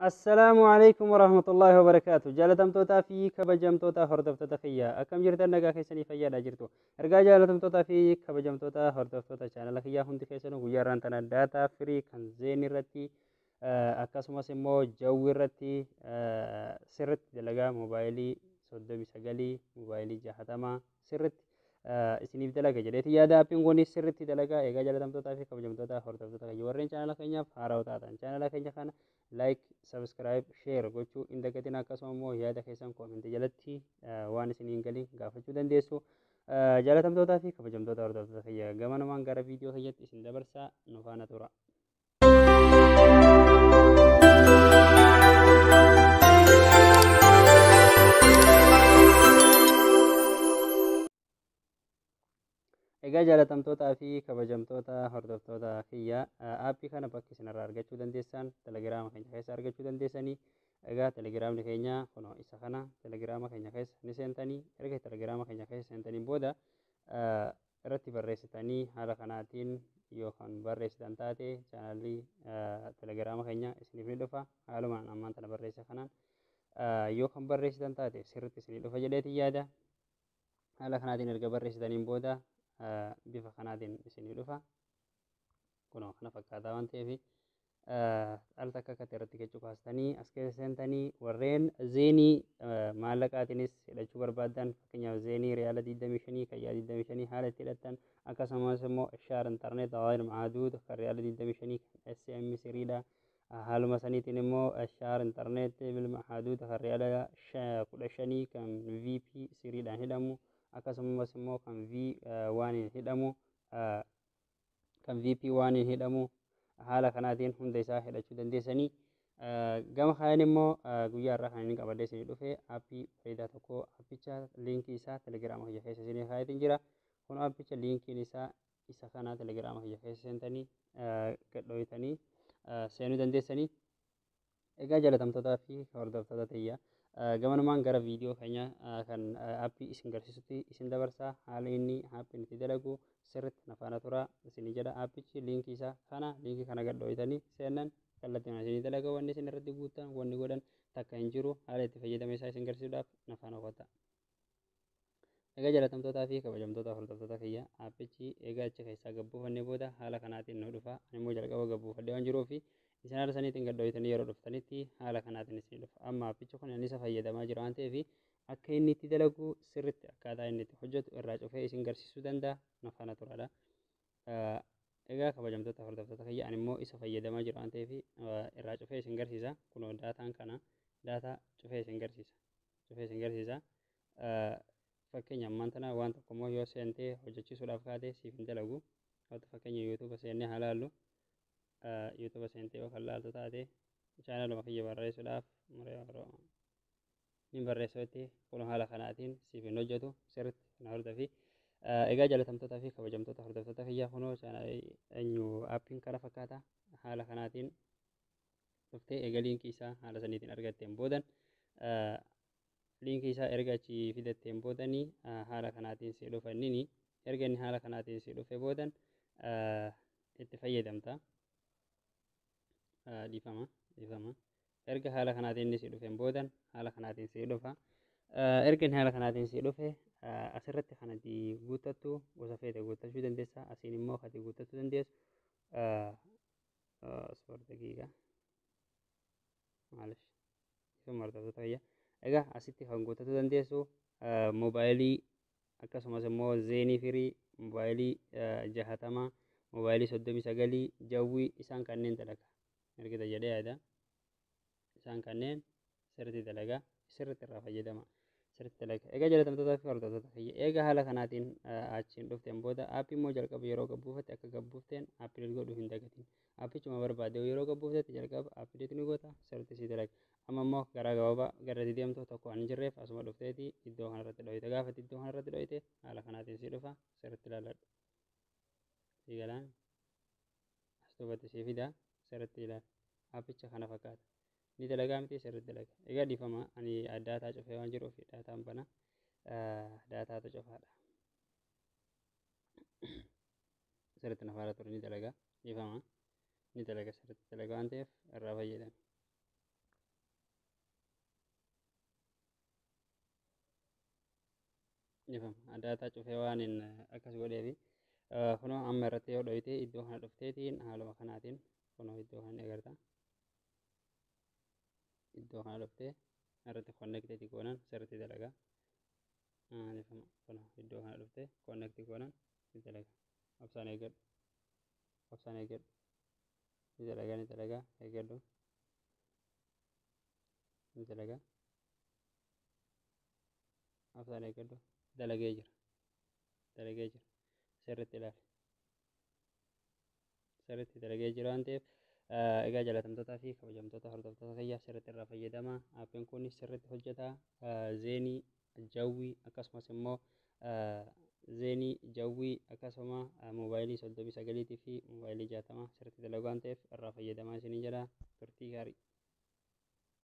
Assalaamu alaikum warahmatullaahi wabarakaatu. Jaalatamtootaa fi kabajamtoota hordoftoota kiyya, akkam jirtan? Nagaa keessanii, fayyaadha jirtu? Ergaa jaalatamtootaa fi kabajamtoota hordoftoota chaanala kiyyaa, hundi keessanuu guyyaa irraan tana data free kan Zain irratti akkasumas immoo Jawwy irratti sirritti dalagaa, moobaayilii 39, moobaayilii 60 sirritti isiniif dalaga jedheeti yaada. Aappiin kun sirritti dalagaa. Egaa jaalatamtootaa fi kabajamtoota hordoftoota kiyya, warreen chaanala keenyaaf haarawaa taatan chaanala keenya kana like, subscribe, share gochuu hin dagatin. Akkasuma immoo yaada keessan koomentii jalatti waan isiniin galin gaafachuu dandeessu. Jaalatamtootaa fi kabajamtoota hordoftoota kiyya, gamanumaan gara viidiyoo kiyyatti isin dabarsaa, nu faana tura. Egaa jaalatamtootaa fi kabajamtoota hordoftoota kiyya, aappii kana bakki isinirraa argachuu dandeessan telegiraama keenya keessa argachuu dandeessanii. Egaa telegiraamni keenya kunoo isa kana. Telegiraama keenya keessa ni seentanii, erga telegiraama keenya keessa seentaniin booda irratti barreessitanii, haala kanaatiin yookaan barreessitan taate chaanaalli telegiraama keenya isiniif ni dhufa. Haalumaan ammaan tana barreessa kanaan yoo kan barreessitan taate sirriitti isinii dhufa jedheetiin yaada. Haala kanaatiin erga barreessitaniin booda bifa kanaatiin isinii dhufa. Kunoo kana fakkaataa waan ta'eef, al takka akkatti irratti gachuu kaastanii as keessa seentanii, warreen Zainii maallaqaatiinis hidhachuu barbaaddan, fakkeenyaaf Zainii riyaala 25, kayyaa 25 haala itti hidhattan, akkasumas immoo shaar intarneet غير محدود kan riyaala 25 kan SM siriidha. Haaluma saniitiin immoo shaar intarneet بالمحدود kan riyaala 15 kan VP siriidhaan hidhamu, akkasumas immoo kan V waaniin hidhamu, kan VP waaniin hidhamu, haala kanaatiin hunda isaa hidhachuu dandeessanii. Gama kaayaan immoo guyyaa irraa kan inni qabadee isinii dhufe aappii bareedaa tokko. Aappicha liinkii isaa telegiraama kiyya keessa isinii kaayetiin jira. Kun aappicha liinkiin isaa isa kana. Telegiraama kiyya keessa seentanii gadhooytanii seenuu dandeessanii. Egaa jaalatamtootaa fi hordoftoota tiyya, gamanumaan gara viidiyoo keenya kan aappii isin garsiisutti isin dabarsaa. Haala inni aappiin itti dalagu sirritti na faana tura isinii jedha. Aappichi liinkii isaa kana, liinkii kana gadhooytanii seennan kallattiin isinii dalaga. Wanni isin irratti guuttan, wanni godhan takka hin jiru. Haala itti fayyadama isaa isin garsiisuudhaaf na faana kottaa. Egaa jaalatamtootaa fi kabajamtoota hordoftoota kiyya, aappichi egaa achi keessaa gabbuufannee booda haala kanaatiin nu dhufa. Ani immoo jalqaba gabbuufadhee waan jiruuf, isin haala saniitiin gadhooytanii yeroo dhuftanitti haala kanaatiin isin dhufa. Amma aappichi kun ani isa fayyadamaa jira waan ta'eef, akka inni itti dalagu sirritti, akkaataa inni itti hojjetu irraa cufee isin garsiisuu danda'a. Na faana turaadha. Egaa kabajamtoota hordoftoota kiyya, ani immoo isa fayyadamaa jira waan ta'eef irraa cufee isin garsiisa. Kunoo daataan kana, daataa cufee isin garsiisa. Cufee isin garsiisa. Fakkeenya ammaan tana waan tokko immoo yoo seentee hojjechiisuudhaaf kaate siif hin dalagu. Fakkeenya yuutuuba seennee haa laallu. Yuutuuba seentee yoo kan laaltu taate, chaanaluma kiyya barreessuudhaaf ni barreessuutti, kun haala kanaatiin siif hin hojjetu. Sirriitti na hordofi. Egaa jaalatamtootaa fi kabajamtoota hordoftoota kiyya, kunoo eenyu aappiin kana fakkaata. Haala kanaatiin dhuftee egaa liinkii isaa haala saniitiin argatteen boodan, liinkii isaa erga achi fidatteen boodanii haala kanaatiin si dhufa. Innini erga inni haala kanaatiin si dhufe boodan itti fayyadamta. Dhiifama, dhiifama. Erga haala kanaatiin inni si dhufeen boodan haala kanaatiin si dhufa. Erga inni haala kanaatiin si dhufe, asirratti kan ati guuttattu gosa feete guuttachuu dandeessa. Asiin immoo kan ati guuttachuu dandeessu, صبر دقيقة معلش ifuma hordoftoota kiyya. Egaa asitti kan guuttachuu dandeessu moobaayilii, akkasumas immoo Zainii free, moobaayilii 60, moobaayilii 39, Jawwy, isaan kanneen dalaga. Argita jedhee yaada. Isaan kanneen sirriitti dalaga, sirriitti irraa fayyadama, sirriitti dalaga. Egaa jaalatamtootaa fi hordoftoota kiyya, egaa haala kanaatiin achiin dhufteen booda, aappii immoo jalqaba yeroo gabbuufatte, akka gabbuufteen update godhuu hin dagatin. Aappichuma barbaade yeroo gabbuuftetti jalqaba update ni goota, sirriitti sii dalaga. Amma immoo garaa gabaabaa gara itti deemtu tokko waan hin jirreef, asuma dhufteeti iddoo kanarratti dhoyite. Gaafa iddoo kanarratti dhoyite haala kanaatiin sii dhufa. Sirriitti ilaalladhu. Sii galaan as duubatti sii fida. Sirriitti ilaali. Aappicha kana fakkaata. Ni dalagaa miti? Sirriitti dalaga. Egaa dhiifama, ani daataa cufee waan jiruuf daataan bana. Daataatu cufaadha. Sirriitti na faana ture. Ni dalaga. Dhiifama, ni dalaga, sirriitti dalaga waan ta'eef irraa fayyadame. Ifama daataa cufee waan hin akkas godheefi. Kunoo amma irratti yoo dhoyite, iddoo kana dhufteetiin haaluma kanaatiin kunoo iddoo kana ni agarta. Iddoo kana dhuftee irratti connect goonan sirriitti dalaga. Ifama, kunoo iddoo kana dhuftee connect goonan ni dalaga. Obsaan eeggadhu. Obsaan eeggadhu. Ni dalaga, ni dalaga, eeggadhu. Ni dalaga. Obsaan eeggadhu. Dalagee jira. Dalagee jira. Sirriitti ilaali. Sirriitti dalagee jira waan ta'eef, egaa jaalatamtootaa fi kabajamtoota hordoftoota kiyyaa, sirriitti irraa fayyadama. Aappiin kun sirriitti hojjeta. Zeenii, Jawwii, akkasumas immoo Zeenii, Jawwii, akkasuma moobaayilii 39 fi moobaayilii 60 sirriitti dalagu waan ta'eef, irraa fayyadamaa isiniin jedha. Turtii gaarii.